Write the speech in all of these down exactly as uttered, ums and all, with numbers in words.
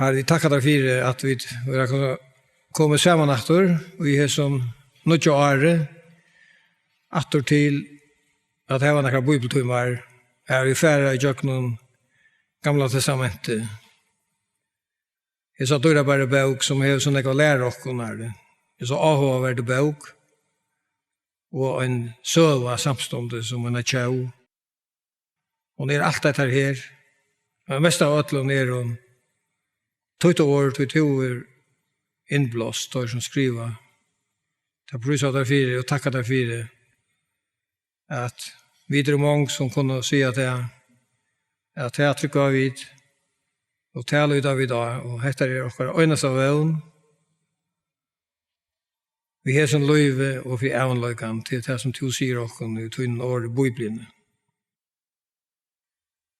Harri, vit takka tær fyri, at vit verða kunna koma saman aftur í hesum nýggja ári, aftur til at hava nakrar bíbliutímar, har vit fara ígjøgnum Gamla Testamentið. Hesa dýrabæru bók, sum hevur so nógv at læra okkum, Harri. Hesa áhugaverd bók, og ein søga samstundis, sum eina tjóð. Hon er alt hetta her. Men mest av øllum er hon títt orð, tí tú er innblást, teir sum skriva. Tað prísa tær fyri og takka tær fyri, at vit eru mong sum kunnu siga tað, at tað trúgva vit, og tað líta vit á, og hetta er okkara einasta vón. Við hesum lívi og fyri ævinleikan, til tað sum tú sigur okkum í tínum orði, Bíbliuni.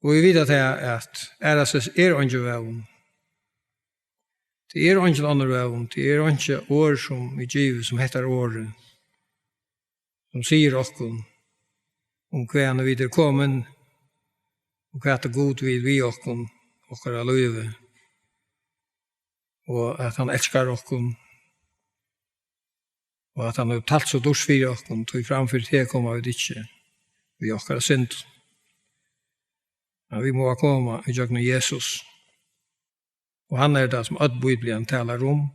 Og vit vita tað, at aðrastaðni er eingin vón. Tað er eingin onnur vón, tað er einki orð, sum er givið, sum hetta orðið, sum sigur okkum, um hvaðani vit eru komin, og hvat Gud vil við okkum, okkara lívi, og at hann elskar okkum, og at hann hevur talt so dýrt fyri okkum, tí framfyri teg koma vit ikki við okkara synd. Men vit mugu koma ígjøgnum Jesus. Og hann er tað, sum øll Bíblian talar um.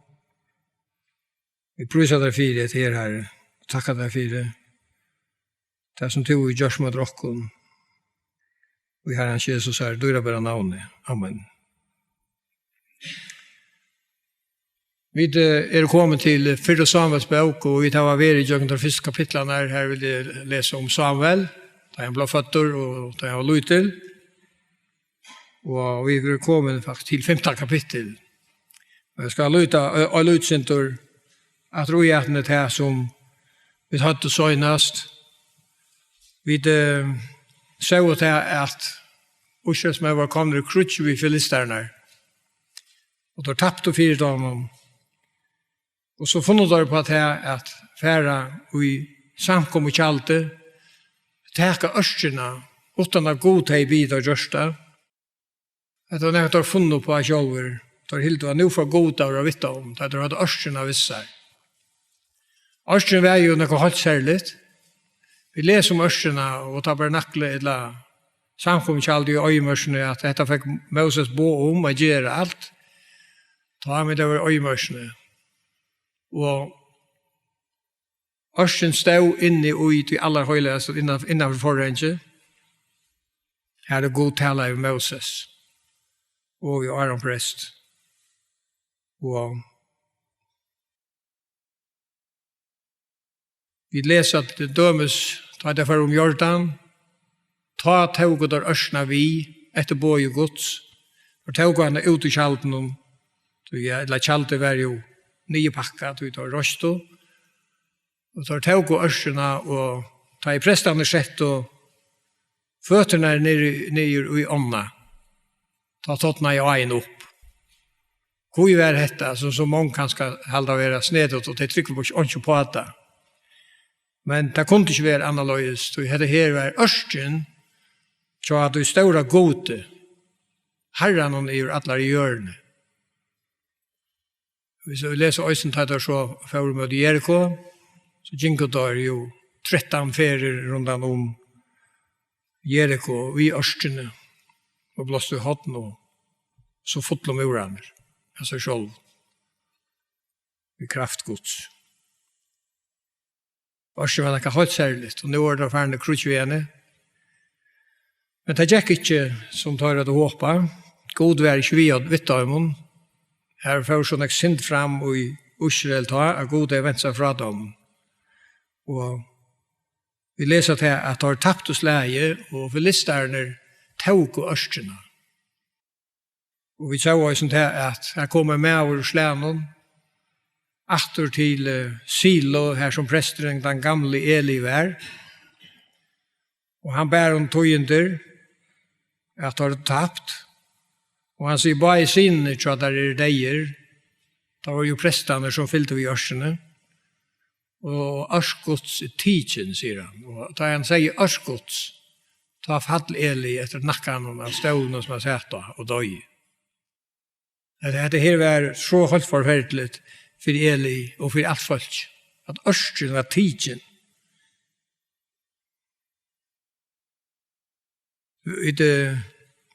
Vit prísa tær fyri hetta her, Harri. Takka tær fyri tað, sum tú hevur gjørt móti okkum. Í Harrans Jesu dýrabæra navni. Amen. Vit, eh, eru komin til fyrru Samuels bók, og vit hava verið ígjøgnum tær fyrstu kapitlarnar. Her vil eg lesa um Samuel, tá hann bleiv føddur, og tá hann var lítil. Og vit eru komin, faktiskt, til fimta kapittul. Og eg skal líta, og, og líta sindur aftur í at tað, sum vit høvdu seinast. Vit, eh, sóu tað, at Ísraelsmenn vóru komnir í kríggj við filistararnar. Og teir taptu fyri teimum. Og so funnu teir upp á tað at fara í samkomutjaldið, taka ørkina, uttan at Gud hevði biðið teir gjørt tað. Hetta var nakað, teir funnu upp á sjálvir. Teir hildu, at nú fór Gud at vera við teimum, tá teir høvdu ørkina við sær. Ørkin var jú nakað heilt serligt. Vit lesa um ørkina og tabernakli, ella samkomutjaldið í oyðimørkini, at hetta fekk Móses boð um at gera alt, tá men tað var í oyðimørkini. Og ørkin stóð inni í tí allarheilagasta, innan, innanfyri forhangið, har Gud talaði við Móses og við Áron prest. Og vit lesa til dømis, tá tey fóru um Jordan, tá tóku teir ørkina við, eftir boði Guds, og tóku hana út úr tjaldinum, tí, ja, ella tjaldið var jú niðurpakkað, tí teir reistu. Og teir tóku ørkina, og tá ið prestarnir settu føturnar niður, niður í ánna, tá tornaði áin upp. Hví var hetta, sum so mong kanska halda vera snedigt, og tey trúgva ikki, einki upp á tað? Men tað kundi ikki vera annarleiðis, tí hetta her var ørkin hjá tí stóra Gudi, Harranum yvir allari jørðini. Vit lesa eisini, tá teir so fóru móti Jeriko, so gingu teir jú trettan ferðir rundan um Jeriko við ørkini og blástu horn, og so fullu múrarnir av sær sjálvum við kraft Guds. Ørkin var nakað heilt serligt, og nú vóru teir farnir í kríggj við henni. Men tað gekk ikki, sum teir høvdu hopað. Gud var ikki við, við teimum. Har fór so nógv synd fram í Ísrael tá, at Gud hevði vent seg frá teimum. Og vit lesa tað, at teir taptu slagið, og filistararnir tóku ørkina. Og vit sóu eisini tað, at har kom ein maður úr slagnum aftur til, eh, Silo, har sum presturin, tann gamli Eli, var. Og hann bar um tíðindir, at teir høvdu tapt. Og hann sigur: "Báðir synirnir hjá tær eru deyðir." Tað vóru jú prestarnir, sum fylgdu við ørkini. Og ørk Guds er tikin, sigur hann. Og tá hann segði ørk Guds, tá fall Eli eftir nakkanum av stólinum sum hann sat á og doyði. At hetta her var so heilt forferdiligt fyri Eli og fyri alt fólk, at ørkin var tikin. Vit, eh,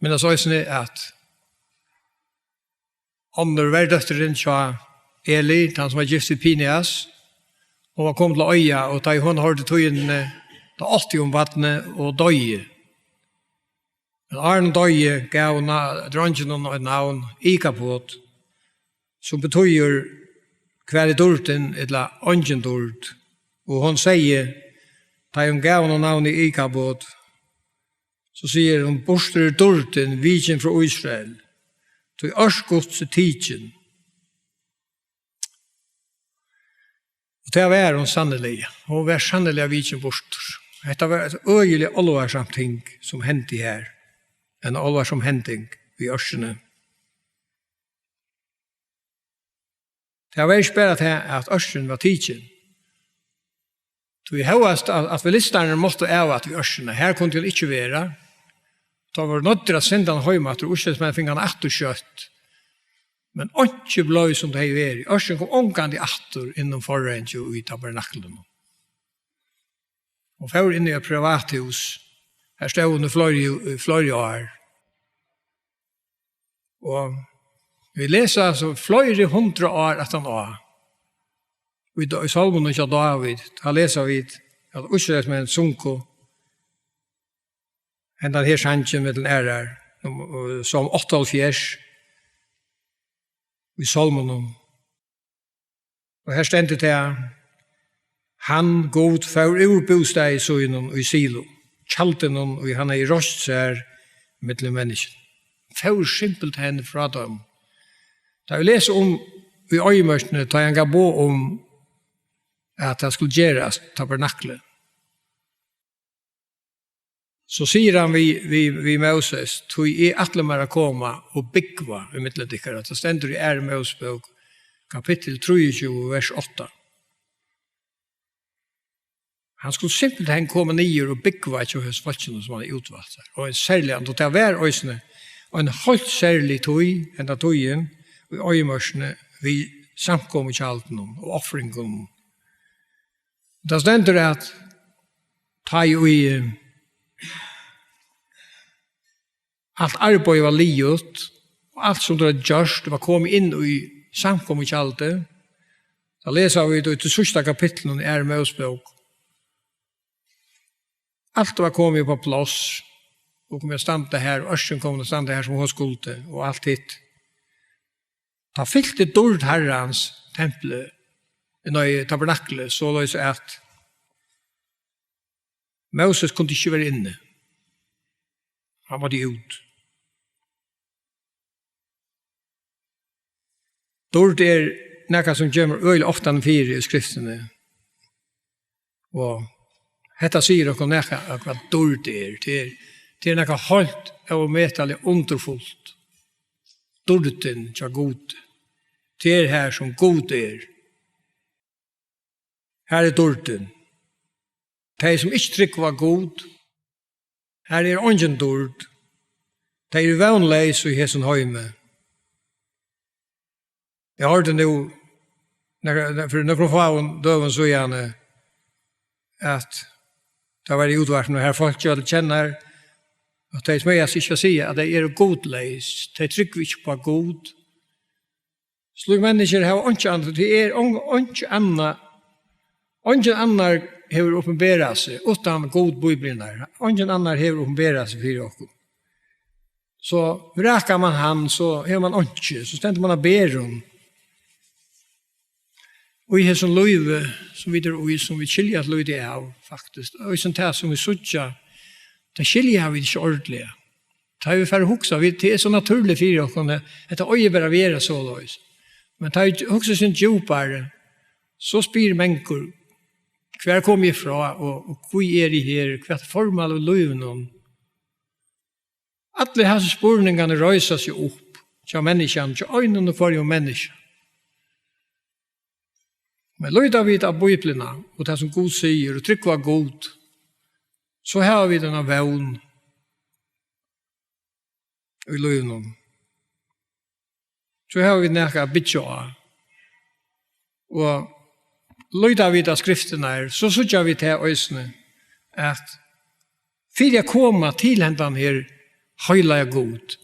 minnast eisini, at onnur verdóttirin hjá Eli, tann sum var gift við Pineas, hon var komin til at oyða, og tá ið hon hoyrdi tíðindini, tá átti hon barnið og doyði. Men áðrenn hon doyði, gav hon na-, dreinginum eitt navn, Ikabod, sum betýðir, "Hvar er dýrdin?" ella "Eingin dýrd." Og hon segði, tá ið hon gav honum navnið Ikabod, so sigur hon, "Burtur er dýrdin, vikin frá Ísrael, tí ørk Guds er tikin." Og tað var hon sanniliga. Hon var sanniliga vikin burtur. Hetta var eitt øgiliga álvarsamt ting, sum hendi her. Ein álvarsom hending í ørkini. Tað var ikki bara tað, at ørkin var tikin. Tí hóast at, at filisterarnir máttu av at við ørkina, her kundi hon ikki vera. Tá vóru noyddir at senda hana heim aftur, og Ísraelsmenn fingu hana aftur skjótt. Men einki bleiv, sum tað hevði verið. Ørkin kom ongantíð aftur inn um forhangið í tabernaklinum. Hon fór inn í eitt privathús. Her stóð hon í fleiri, í fleiri ár. Og vit lesa so fleiri hundrað ár aftan á. Í, í Sálmunum hjá Dávid, tá lesa vit, at Ísraelsmenn sungu hendan her sangin millum aðrar, um, uh, Sálm áttaoghálvfjerðs í Sálmunum. Og her stendur tað: "Hann, Gud, fór úr bústaði sínum í Silo, tjaldinum, ið hann hevði reist sær millum menniskju." Fór simpelthen frá teimum. Tá vit lesa um í oyðimørkini, tá hann gav boð um, at tað skuldi gerast, tabernaklið, so sigur hann við, við, við Móses: "Tí eg ætli mær at koma og búgva ímillum tykkara." Tað stendur í Aðru Mósebók, kapittul trýogtjúgu, vers átta. Hann skuldi simpelthen koma niður og búgva hjá hesum fólkinum, sum hann hevði útvalt sær. Og ein serlig, og tað var eisini ein heilt serlig tíð, henda tíðin, í oyðimørkini, við samkomutjaldinum og ofringunum. Tað stendur, at tá ið, eh, alt arbeiðið var liðugt, og alt, sum teir høvdu gjørt, var komið inn í samkomutjaldið, tá lesa vit í tí síðsta kapitlinum í Aðru Mósebók. Alt var komið upp á pláss, og komið at standa har, og ørkin komin at standa har, sum hon skuldi, og alt hitt. Tá fylti dýrd Harrans templið, nei, tabernaklið, soleiðis at Móses kundi ikki vera inni. Hann mátti út. Dýrd er nakað, sum kemur øgiliga ofta fyri í Skriftini. Og hetta sigur okkum nakað, at hvat dýrd er. Tað er, tað er nakað heilt ómetaliga undurfult. Dýrdin hjá Gudi. Tað er har, sum Gud er. Har er dýrdin. Tey, sum ikki trúgva Gud, har er eingin dýrd. Tey eru vónleys í hesum heimi. Eg hoyrdi nú, nakrar, fyri nøkrum fáum døgum síðani, at tað var í útvarpinum, har fólk øll kenna, at tey smæðast ikki at siga, at tey eru gudleys. Tey trúgva ikki upp á Gud. Slík menniskju hava einki annað, tað er ein-, einki annað, eingin annar hevur opinberað seg, uttan Gud, Bíblian. Eingin annar hevur opinberað seg fyri okkum. So vrakar mann hann, so hevur mann einki, so stendur mann á berum. Og í hesum lívi, sum vit eru í, sum vit skilja eitt lítið av, faktiskt, og sum tað, sum vit síggja, tað skilja vit ikki ordiliga. Tá vit fara at hugsa, vit, tað er so natúrligt fyri okkum, at hetta eigur bara at vera soleiðis. Men tá vit hugsa seg djúpari, so spyr mangur, "Hvar komi eg frá, og, og hví eri eg her? Hvat er formål í lívinum?" Allir hasir spurningarnir reisa seg upp hjá menniskjanum, hjá einum og hvørjum menniskja. Men líta vit á Bíbliuna og tað, sum Gud sigur, og trúgva Gud, so hava vit eina vón í lívinum. So hava vit nakað at byggja á. Og líta vit á skriftirnar, so síggja vit tað eisini, at fyri at koma til hendan her heilaga Gud,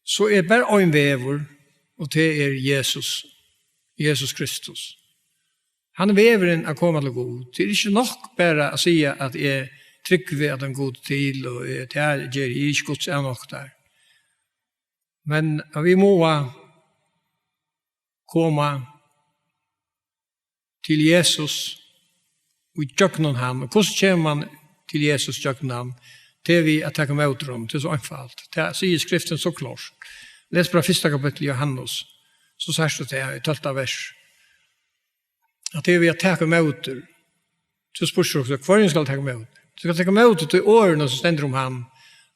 so er bara ein vegur, og tað er Jesus, Jesus Kristus. Hann er vegurin at koma til Gud. Tað er ikki nokk bara at siga, at eg trúgvi, at ein Gud er til, og eg, tað geri eg ikki, Guds avnoktar. Men at vit mugu koma til Jesus og gjøgnum hann. Og hvussu kemur man til Jesus gjøgnum hann? Tað er við at taka ímóti honum. Tað er so einfalt. Tað sigur skriftin so klárt. Les bara fyrsta kapittul í Jóhannes. So sært tú tað í tólvta vers. At tað er við at taka ímóti. So spyrt tú, hvørjum skal taka ímóti? Tú skal taka ímóti tí orðunum sum stendur um hann.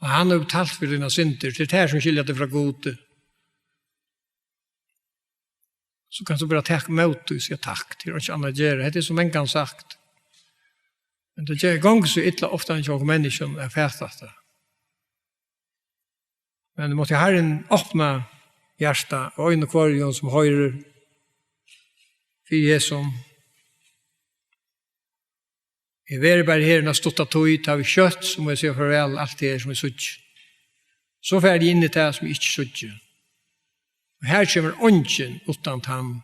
Og hann hevur betalt fyri tínar syndir. Tað er tað sum skilur teg frá Gudi. So kanst tú bara taka ímóti og siga takk. Tað er ikki annað at gera. Hetta er so mangan sagt. Men tað ger, gongur so illa ofta hjá okkum menniskjum at fata tað. Men mátti Harrin opna hjarta og øyni hvørjum sum hoyrir fyri Jesu. Eg verði bara her eina stutta tíð, tá vit skjótt, so má eg siga farvæl, alt tað her sum eg síggi. So fari eg inn í tað sum eg ikki síggi. Og her kemur eingin uttan tann,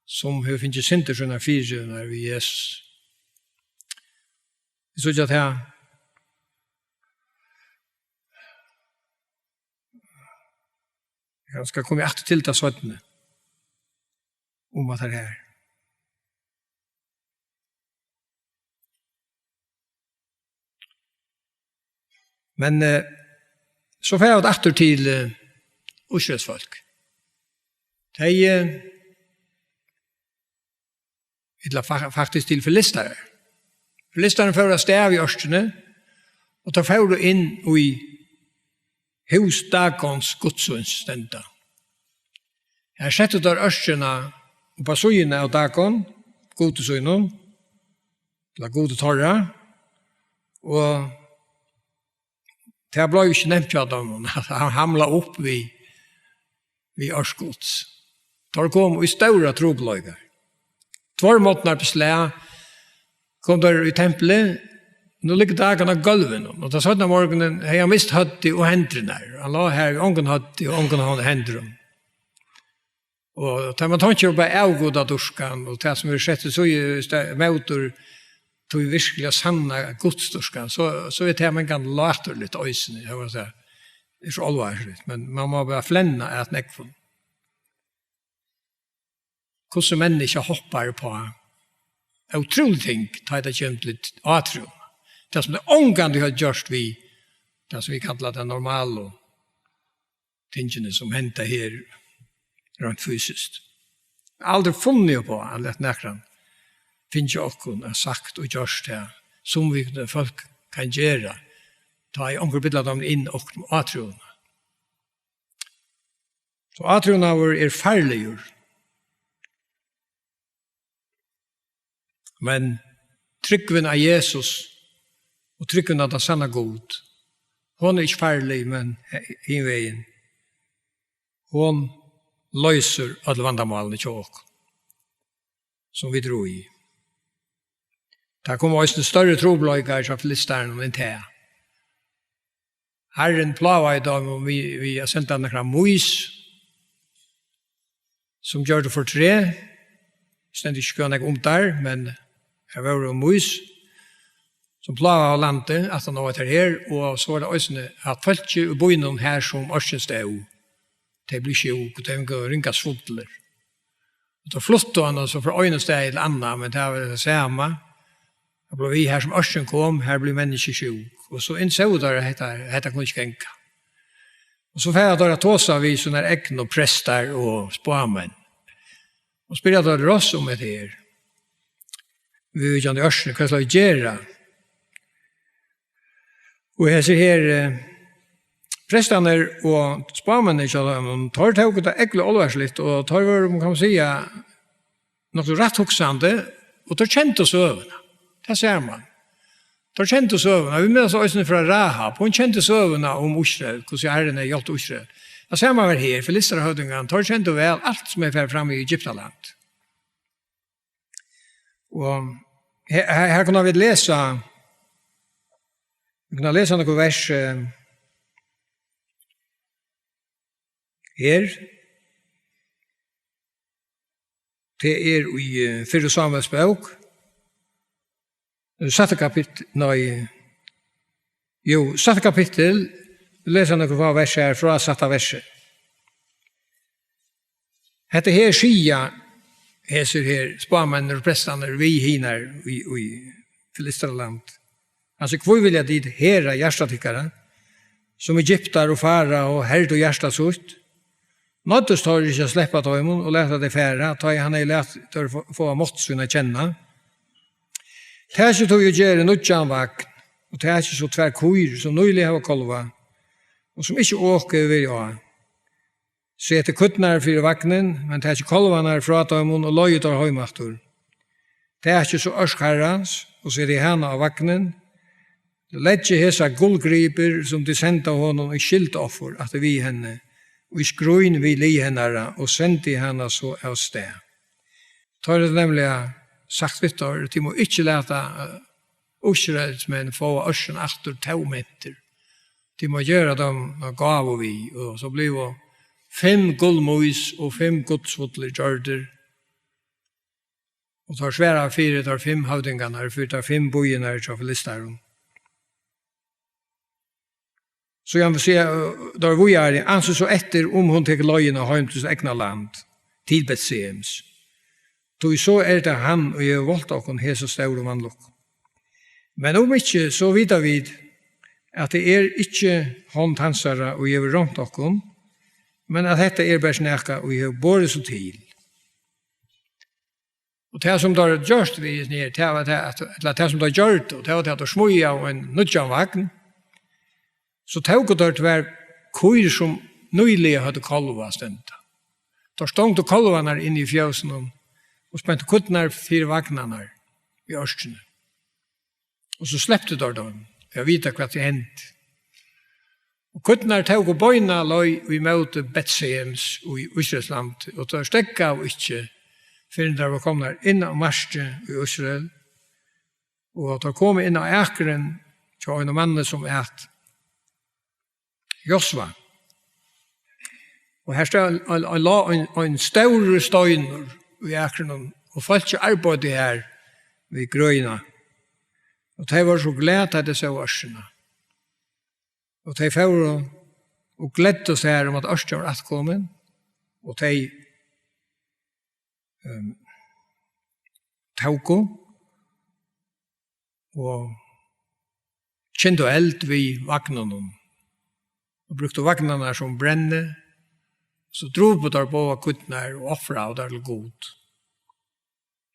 sum hevur fingið syndir sínar fyrigivnar við Jesus. Vit síggja tað. Eg skal koma aftur til tað seinni, um at tað er her. Men, eh, so fara vit aftur til, eh, Ísraels fólk. Tey, eh, ella fa-, faktiskt til filistarar. Filistarar fóru av stað í ørkini, og teir fóru inn í hús Dagons gudsins, stendur. Her settu teir ørkina upp á síðuna av Dagon, gudi sínum, ella gudi teirra, og tað bleiv ikki nevnt hjá teimum, at hann hamlaði upp við, við ørk Guds. Teir komu í stórar trupulleikar. Tveir morgnar beslag, komu teir í templið, nú liggur Dagon á gólvinum, og tann seinna morgunin hevði hann mist høvdið og hendurnar. Hann lá har við ongum høvdi og ongum hon-, hendrum. Og tá man tenkir upp á avgudadýrkan og tað sum er sett í síðu, í stað, mótur tí virkiliga sanna gudsdýrkan, so, so er tað mangan láturligt eisini, eg vil siga. Tað er so álvarsligt, men man má bara flenna at nógvum. Hvussu menniskja hoppar upp á ótrúlig ting, tá tað kemur til átrúnað. Tað sum tey ongantíð høvdu gjørt við tað sum vit kalla tað normalu tingini, sum henda her reint fysiskt. Aldri funnið upp á at lata nakran fingið okkum at sagt og gjørt tað, sum vit fólk kann gera, tá ið onkur billar teimum inn okkum átrúnað. So átrúnaður er farligur. Men trúgvin á Jesus og trúgvin á tann sanna Gud, hon er ikki farlig, men hin vegin, hon loysir øll vandamálini hjá okkum, sum vit eru í. Tað koma eisini størri trupulleikar hjá filistarunum enn tað. Harrin plágaði teimum við, við at senda nakrar mýs, sum gjørdu fortreð. Stendur ikki hvat nógv um teir, men har vóru mýs, sum plágaðu landið, aftan á teir her, og so var tað eisini, at fólkið í býnum, har sum ørkin stóð, tey blivu sjúk, og tey fingu ringar svullir. Og tá fluttu hann so frá einum staði til annan, men tað var tað sama. Tað bleiv við, har sum ørkin kom, har blivu menniskju sjúk. Og so innsóu teir, at hetta, hetta kundi ikki ganga. Og so fara teir at tosa við sínar egnu prestar og spámenn. Og spyrja teir Ross um hetta her. Viðvíkjandi ørkini, hvat skal vit gera? Og hesir her, eh, prestarnir og spámenninir hjá teimum, teir tóku tað ógvuliga álvarsligt, og teir vóru, man kann siga, nokk so rætthugsandi, og teir kendu søguna. Tað sær man. Teir kendu søguna. Vit minnast eisini frá Rahab. Hon kendi søguna um Ísrael, hvussu Harrin hevði hjálpt Ísrael. Og sama var her, Filistarahøvdingarnir, teir kendu væl alt sum er farið fram í Egyptaland. Og her, her, her kunnu vit lesa, vit kunnu lesa nøkur vers, eh, her. Tað er í, eh, fyrru Samuels bók. Sætta kapittul, nei, jú, sætta kapittul, lesa nøkur fá vers her frá sætta versi. Hetta her siga hesir her spámenn og prestarnir við hinar í, í Filistaland. Altso, hví vilja tit herða hjarta tykkara, sum Egyptar og Farao herdu hjarta sítt? Noyddust teir ikki at sleppa teimum og lata tey fara, tá ið hann hevði latið teir fá, fáa mátt sín at kenna? Takið tí og gerið nýggjan vagn, og takið so tvær kýr, sum nýliga hava kálvað, og sum ikki ok hevur verið á. Setið kýrnar fyri vagnin, men takið kálvarnar frá teimum og leiðið teir heim aftur. Takið so ørk Harrans og setið hana á vagnin. Leggið hesar gullgripir, sum tit senda honum í skylduoffur, aftur við henni, í skrín við lið hennara og sendið hana so av stað. Teir hava nemliga sagt við teir: Tit mugu ikki lata, eh, Ísraelsmenn fáa ørkina aftur tómhentir. Tit mugu gera teimum eina gávu við, og so blivu fimm gullmýs og fimm gullsvullir gjørdir. Og teir svara fyri teir fimm høvdingarnar, fyri teir fimm býirnar hjá filistarum. So hann vil siga, eh, teir víðari: Ansið so eftir, um hon tekur leiðina heim til sítt egna land, til Betsehems. Tí so er tað hann, ið hevur volt okkum hesa stóru vanlukku. Men um ikki, so vita vit, at tað er ikki hond hansara, ið hevur rámt okkum, men at hetta er bert nakað, ið hevur borið so til. Og tað, sum teir gjørdu við hesum her, tað var tað, at, ella tað, sum teir gjørdu, tað var tað, at teir smíðaðu ein nýggjan vagn, so tóku teir tvær kýr, sum nýliga høvdu kálvað, stendur. Teir stongdu kálvarnar inn í fjósinum og spentu kýrnar fyri vagnarnar í ørkini. Og so sleptu teir teimum, fyri at vita, hvat ið hendi. Og kýrnar tóku beina leið í móti Betsehems í Ísraelsland, og teir steðgaðu ikki, fyrr enn teir vóru komnar inn á markið í Ísrael, og teir komu inn á akrin hjá einum manni, sum æt Josva. Og her stóð ein, ein, ein, lá ein, ein stórur steinur í akrinum, og fólkið arbeiddi har við grøðina. Og tey vóru so glað, tá tey sóu ørkina. Og tey fóru og gleddu sær um, at ørkin var afturkomin, og tey, ehm, tóku og kyndu eld við vagnunum og brúktu vagnarnar sum brenni, so drupu teir báðar kýrnar og ofraðu tær til Gud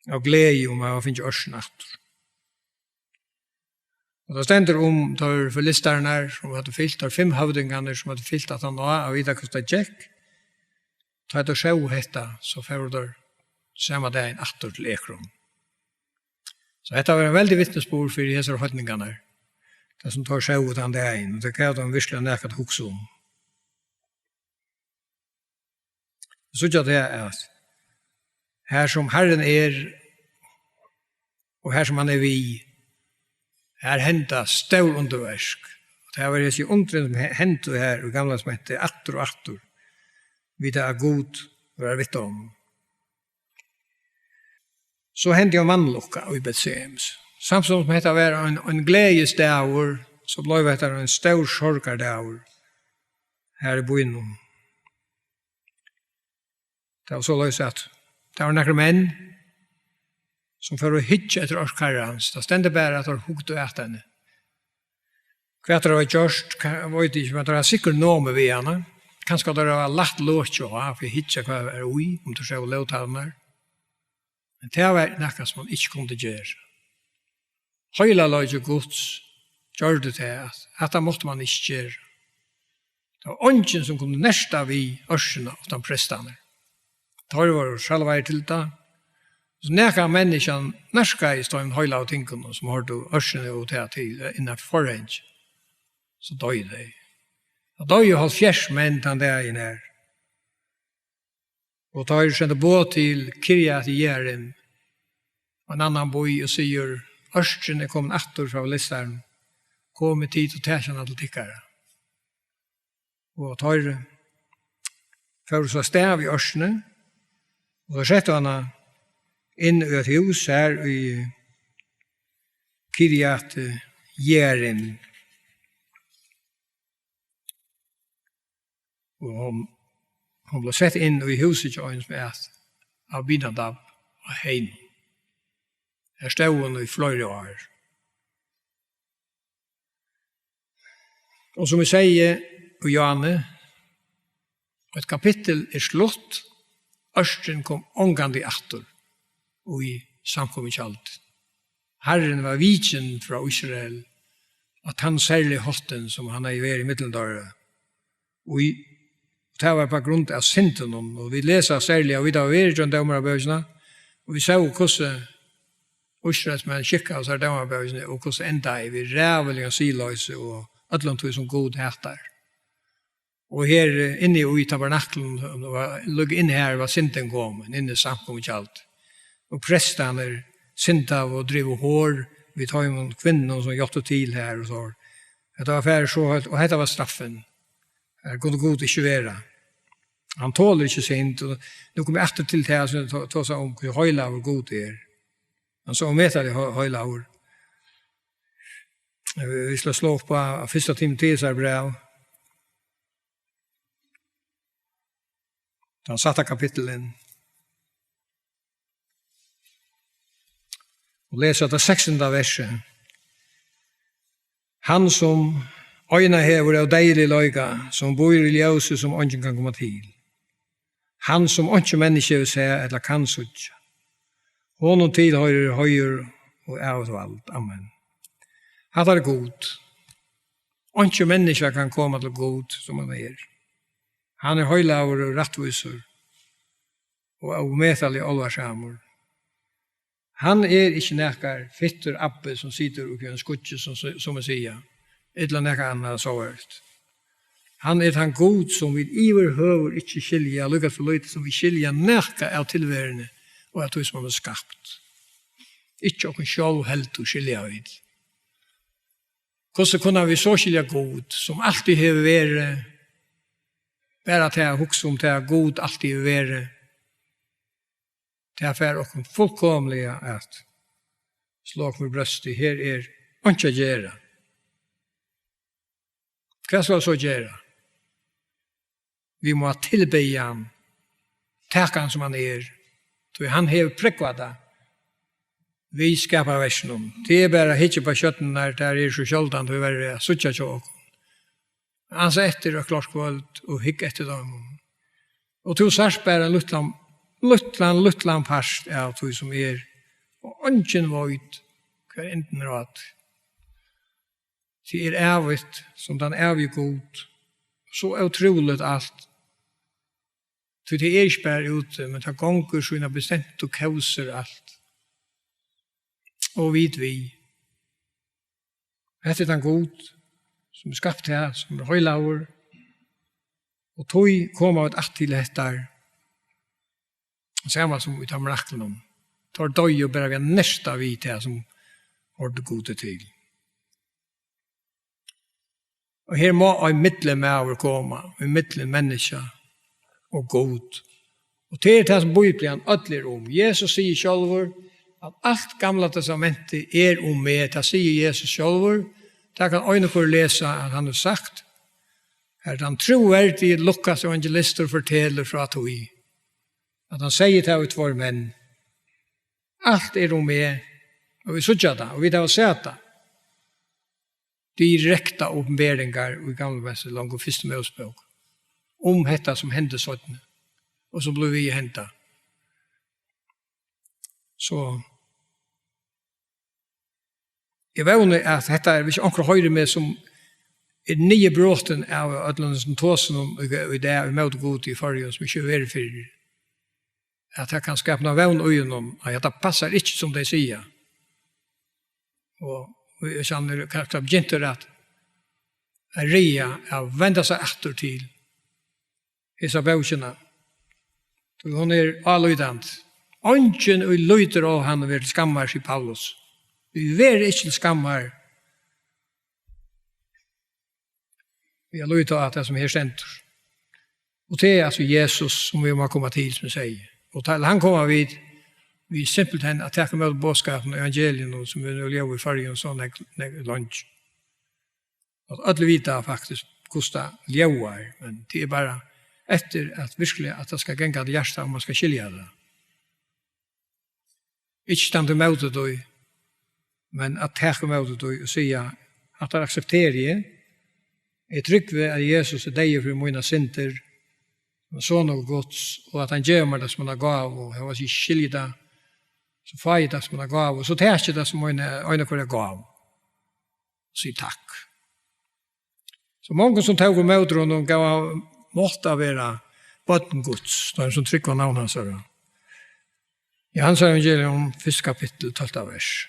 av gleði um at hava fingið ørkina aftur. Og tað stendur um teir filistararnar, sum høvdu fylgt, teir fimm høvdingarnir, sum høvdu fylgt aftan á, at vita, hvussu tað gekk. Tá teir sóu hetta, so fóru teir sama dagin aftur til Ekron. So hetta var ein veldig vitnisburður fyri hesar heidningarnar, tað sum teir sóu tann dagin, og tað gav teim virkuliga nakað at hugsa um. Síggja tey, at har sum Harrin er, og har sum hann er við, har henda stór undurverk. Og tað var hesi undrini, sum he-, hendu her í gamla testamenti, aftur og aftur, við tað, at Gud var við teimum. So hendi ein vanlukka í Betsehems. Samstundis sum hetta var ein, ein gleðisdagur, so bleiv hetta ein stór sorgardagur her í býnum. Tað var soleiðis, at tað vóru nakrir menn, sum fóru at hyggja eftir ørk Harrans. Tað stendur bara, at teir hugdu at henni. Hvat teir hava gjørt, ka-, veit eg ikki, men teir hava sikkurt numið við hana. Kanska teir hava lagt lokið á, fyri at hyggja, hvat var í, um teir sóu lógtalvurnar. Men tað var nakað, sum hann ikki kundi gera. Heilagleiki Guds gjørdi tað, at hatta mátti mann ikki gera. Tað var eingin, sum kundi nerta við ørkina, uttan prestarnir. Teir vóru sjálvir til tað. So nakað menniskja nærkaðist teimum heilagu tingunum, sum hoyrdu ørkini og tað til, eh, innan forhangið, so doyðu tey. Tað doyðu hálvfjerðs menn tann dagin her. Og teir sendu boð til Kirjat Jearim, ein annan bý, og sigur: Ørkin er komin aftur frá filistarum, komið tit og takið hana til tykkara. Og teir fóru so avstað í ørkini, og teir settu hana inn í eitt hús her í Kirjat Jearim. Og hon, hon bleiv sett inn í húsið hjá einum sum æt Abinadab á Heynum. Her stóð hon í fleiri ár. Og sum eg segði í Johanne, eitt kapittul er slutt, ørkin kom ongantíð aftur í samkomutjaldið. Harrin var vikin frá Ísrael á tann serliga háttin, sum hann hevði verið millum teirra. Og í, tað var uppá grund av syndunum, og vit lesa serliga, og vit hava verið gjøgnum Dómarabókina, og vit sóu, hvussu Ísraelsmenn skikkaðu sær Dómarabókina, og hvussu endaði við ræðuligum siðloysi og øllum tí, sum Gud hatar. Og her, eh, inni í tabernaklinum, og var, líka inni her var syndin komin, inn í samkomutjald. Og prestarnir syndaðu og drivu hor við teimum kvinnum, sum hjálptu til her og so. Hetta var farið so heilt, og hetta var straffin. Her kundi Gud ikki vera. Hann tolir ikki synd, og nú komi eg aftur til tað, sum eg to-, tosaði um, hvussu heilagur Gud er. Hann er so ómetaliga hei-, heilagur. Eh, vit skulu slá upp á, á fyrsta Timoteusar bræv. Tann sætta kapitulin. Og lesa tað sekstanda versið. Hann sum eina hevur av deyðiligleika, sum býr í ljósi, sum eingin kann koma til. Hann sum einki menniskja hevur sæð ella kann síggja. Honum tilhoyrir heiður og ævigt vald. Amen. Hatta er Gud. Einki menniskja kann koma til Gud sum hann er. Hann er heilagur og rættvísur og ómetaliga álvarsamur. Hann er ikki nakar fittur abbi, sum situr uppi í einum skýggi, sum, sum, sum at siga, ella nakað annað sovorðið. Hann er tann Gud, sum vit yvirhøvur ikki skilja, líka so lítið sum vit skilja nakað av tilveruni og av tí, sum hann hevur skapt. Ikki okkum sjálv heldur skilja vit. Hvussu kunnu vit so skilja Gud, sum altíð hevur verið, bara tað at hugsa um tað, at Gud altíð hevur verið, tað fær okkum fullkomiliga at sláa okkum í brjóstið. Her er einki at gera. Hvat skal so gera? Vit mugu tilbiðja hann, taka hann sum hann er, tí hann hevur prógvað tað við skaparverkinum. Tað er bara at hyggja upp á stjørnurnar, tær eru so sjáldan, tíverri, at síggja hjá okkum. Ansa eftir eitt klárt kvøld og hygg eftir teimum. Og tú sært bara ein lítlan, lítlan, lítlan part av tí sum er, og eingin veit, hvar endin er á tí. Tað er ævigt, sum tann ævigi Gud, so ótrúligt alt. Tí tað er ikki bara úti, men tað gongur sínar bestemtu kósir alt. Og vit við. Hetta er tann Gud, sum er skapt her, sum er heilagur. Og tí koma vit aftur til hetta, sama sum í tabernaklinum. Teir doyðu bara við at nerta við tað, sum hoyrdi Gudi til. Og her má ein millimaður koma, ein millum menniskja og Gud. Og tað er tað, sum Bíblian øll er um. Jesus sigur sjálvur, at alt Gamla Testamentið er um meg. Tað sigur Jesus sjálvur. Tað kann ein og hvør lesa, at hann hevur sagt. Har tann trúverdigi Lukas evangelistur fortelur frá tí, at hann segði tað við tveir menn. Alt er um meg, og vit síggja tað, og vit hava sæð tað. Direkta opinberingar í Gamla Testamentinum, longu fyrstu Mósebók, um hetta sum hendi seinni, og sum blívur við at henda. So, eg vóni, at hetta er, hvis onkur hoyrir meg, sum er niðurbrotin av øllum hesum tosunum í, í dag, ímóti Gudi í Føroyum, sum ikki hevur verið fyrr, at tað kann skapa eina vón í honum, at hetta passar ikki, sum tey siga. Og, og eg sanniliga kanska begynt at at ræða at venda sær aftur til hesa bókina. Tí hon er álítandi. Eingin, ið lýtur á hana, verður til skammar, sigur Paulus. Vit verða ikki til skammar við at líta á tað, sum her stendur. Og tað er altso Jesus, sum vit mugu koma til, sum eg sigi. Og til hann koma vit, við simpelthen at taka ímóti boðskapinum, evangeliinum, sum er nú ljóðað í Føroyum so nógv, nógv leingi. Og øll vita faktiskt, hvussu tað ljóðar, men tað er bara eftir at virkuliga, at tað skal ganga til hjarta, og man skal skilja tað. Ikki standa ímóti tí, men at taka ímóti tí og siga, hatta aksepteri eg. Eg trúgvi, at Jesus er deyður fyri mínar syndir, hann er sonur Guds, og at hann gevur mær tað sum eina gávu, og hóast eg ikki skilji tað, so fái eg tað sum eina gávu, so taki eg tað sum eina, eina hvørja gávu. Sig takk. So mongum, sum tóku ímóti honum, gav hann mátt at vera børn Guds, teir, sum trúgva á navn hansara. Jóhannes evangelium, fyrsta kapittul, tólvta vers.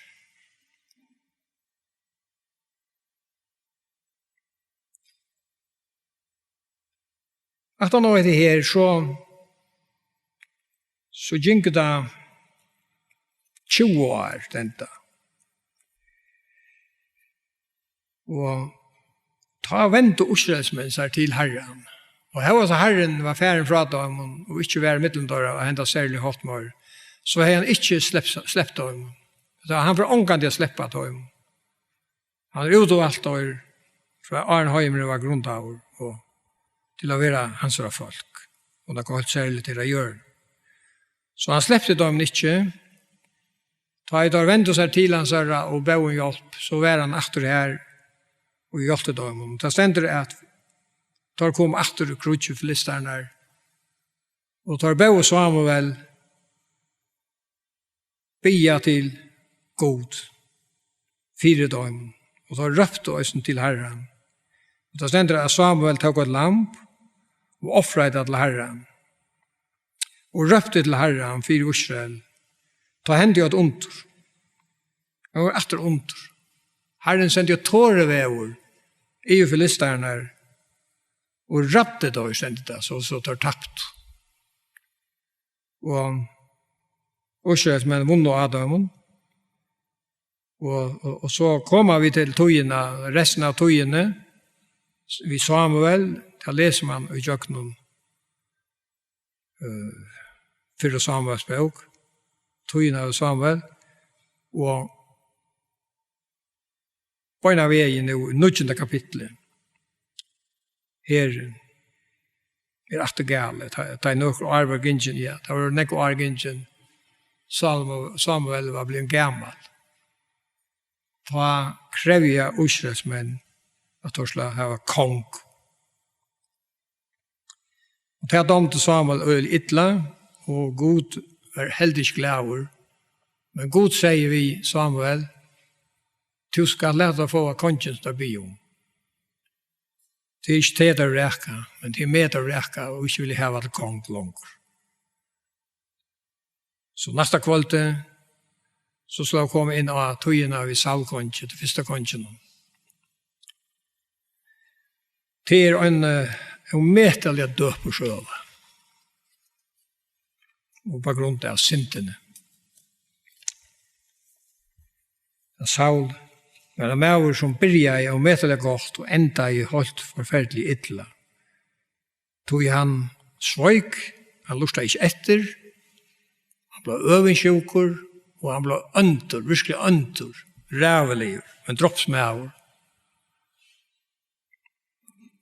Aftan á hetta her, so, so gingu tað tjúgu ár, stendur. Og tá vendu Ísraelsmenn sær til Harran. Og hóast Harrin var farin frá teimum og ikki var millum teirra á henda serliga hátt meir, so hevði hann ikki slept, slept teimum. So hann fer ongantíð at sleppa teimum. Hann hevur útvalt teir frá áðrenn heimurin var grundaður og til at vera hansara fólk, og nakað heilt serligt her á jørðini. So hann slepti teimum ikki. Tá ið teir vendu sær til hansara og bóðu um hjálp, so var hann aftur har og hjálpti teimum. Tað stendur, at teir komu aftur í kríggj við filistararnar, og teir bóðu Sámuel biðja til Gud fyri teimum, og teir róptu eisini til Harran. Og tað stendur, at Sámuel tók eitt lamb og ofraði tað til Harran, og rópti til Harran fyri Ísrael. Tá hendi eitt undur. Tað var aftur undur. Harrin sendi eitt toruveður yvir filistararnar og ræddi teir, stendur tað, so, so teir taptu. Og Ísraelsmenn vunnu á teimum. Og, og, og so koma vit til tíðina, restina av tíðini, s-, við Sámuel, tað lesur mann í gjøgnum, eh, fyrru Sámuels bók, tíðina av Sámuel, og beinan vegin nú í níggjunda kapitli. Her er aftur galið. Tá, tá ið nøkur ár vóru gingin, ja, tá vóru nógv ár gingin, Sámu-, Sámuel var blivin gamal. Tá krevja Ísraelsmenn, at teir skulu hava kong. Og tað dámdi Sámuel øgiliga illa, og Gud var heldur ikki glaður. Men Gud segði við Sámuel: "Tú skalt lata teir fáa kongin, sum teir biðja um. Tað er ikki teg, teir vraka, men tað er meg, teir vraka, og ikki vilja hava til kong longur." So næsta kvøldið, so skulu vit koma inn á tíðina við Saul kongi, tí fyrsta konginum. Tað er ein, eh, ómetaliga døpur søga. Og uppá grund av syndini. At Saul var ein maður, sum byrjaði ómetaliga gott og endaði heilt forferdiliga illa. Tí hann sveik, hann lurtaði ikki eftir, hann bleiv øvundsjúkur, og hann bleiv óndur, veruliga óndur, ræðuligur, ein drápsmaður.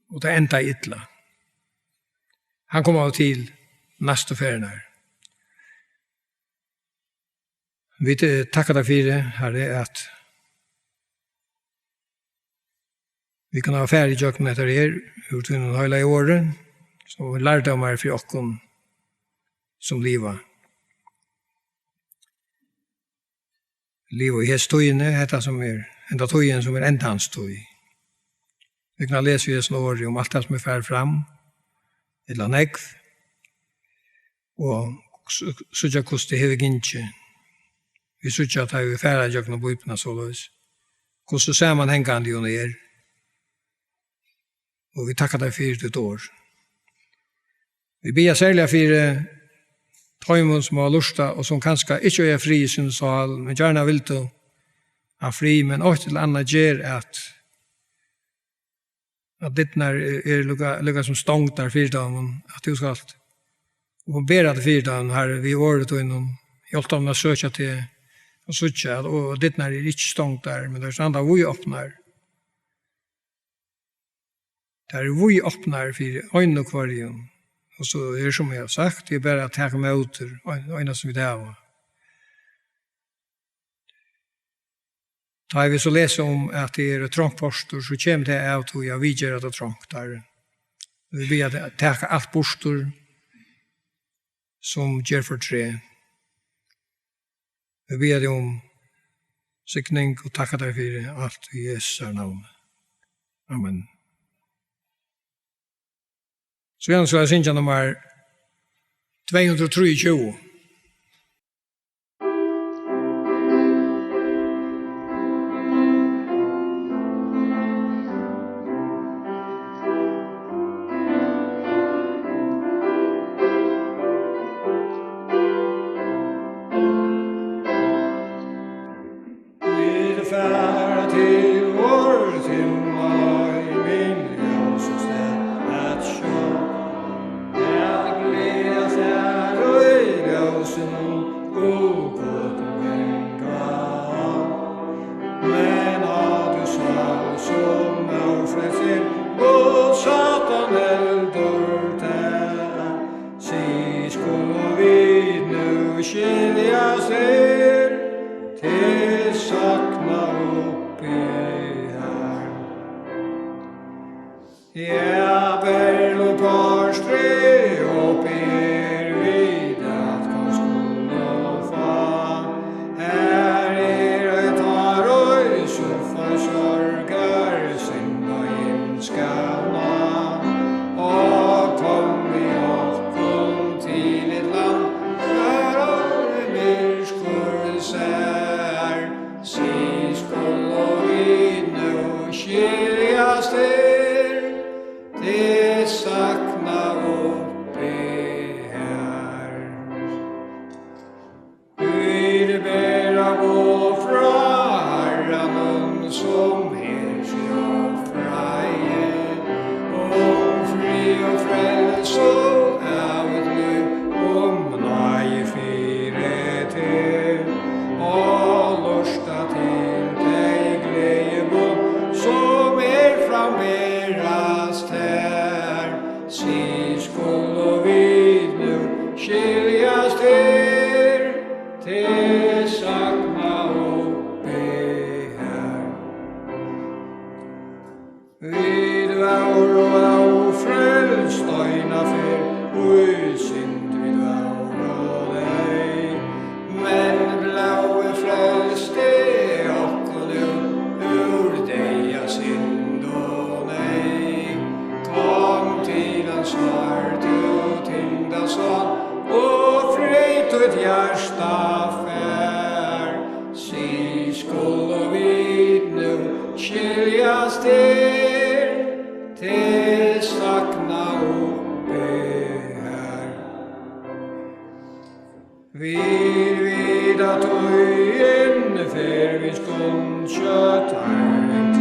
Og tað endaði illa. Hann kom av til næstu ferðina. Vit, eh, takka tær fyri, Harri, at vit kunnu hava farið ígjøgnum hetta her, úr tínum heilaga orði, sum er lærdómur fyri okkum, sum liva. Liva í hesi tíðini, hetta sum er, henda tíðin sum er endans tíð. Vit kunnu lesa í hesum orði um alt tað sum er farið fram, ella nógv, og s-, síggja, hvussu tað hevur gingið. Vit síggja, at tá vit fara gjøgnum Bíbliuna soleiðis, hvussu samanhangandi hon er. Og vit takka tær fyri títt orð. Vit biðja serliga fyri teimum, sum hava lurtað og sum kanska ikki eiga frið í síni sál, men gjarna vildu hava frið, men eitt ella annað ger at, at dyrnar eru, eru líka, líka sum stongdar fyri teimum, at tú skalt opinbera teg fyri teimum, Harri, við orði tínum, hjálp teimum at søkja teg og síggja, at, og dyrnar eru ikki stongdar, men tær standa víðopnar. Tær eru víðopnar fyri einum og hvørjum. Og so er, sum eg havi sagt, tað er bara at taka ímóti, ein-, einasta sum vit hava. Tá vit so lesa um, at tað er eitt trongt portur, so kemur tað av tí at vit gera tað trongt, Harri. Vit biðja teg taka alt burtur, sum ger fortreð. Vit biðja teg um signing og takka tær fyri alt í Jesu navni. Amen. Síðan skal eg syngja nummar tvey hundrað og trýogtjúgu. Vit fara til vors himmal, ein ljósastað at sjá. At gleðast er í ljósinum, og gott ganga á. Men á tú sál, sum ófrelst er, og Satan heldur tað, sig, skulu vit nú skiljast her, teg sakna uppi har. Ja, Berlupostri uppi er, vit at kom skulu fá. Her er eitt ár, ið suffa sorgar, synda, illskuna, og kom við okkum til eitt land, har orð myrkur sær. Sig, skulu vit nú skiljast her, teg sakna uppi har. Vit bera boð frá Harranum, sum her seg ofraði, um frið og frelsu, ævigt lív, um náði fyri teg, og lurta til tey gleðiboð, sum her framberast tær. Sig, skulu vit nú skiljast her, teg sakna uppi har. Vit vóru ófrelst eina ferð, í synd vit vóru leyg, men blóðið frelsti okkum nú úr deyða, synd og neyð. Kom til hans sár, tú tyngda sál, og frið títt hjarta fær. Sig, skulu vit nú skiljast her, teg sakna uppi har. Vit vita, tíðin fer, vit skunda skjótt, Harrin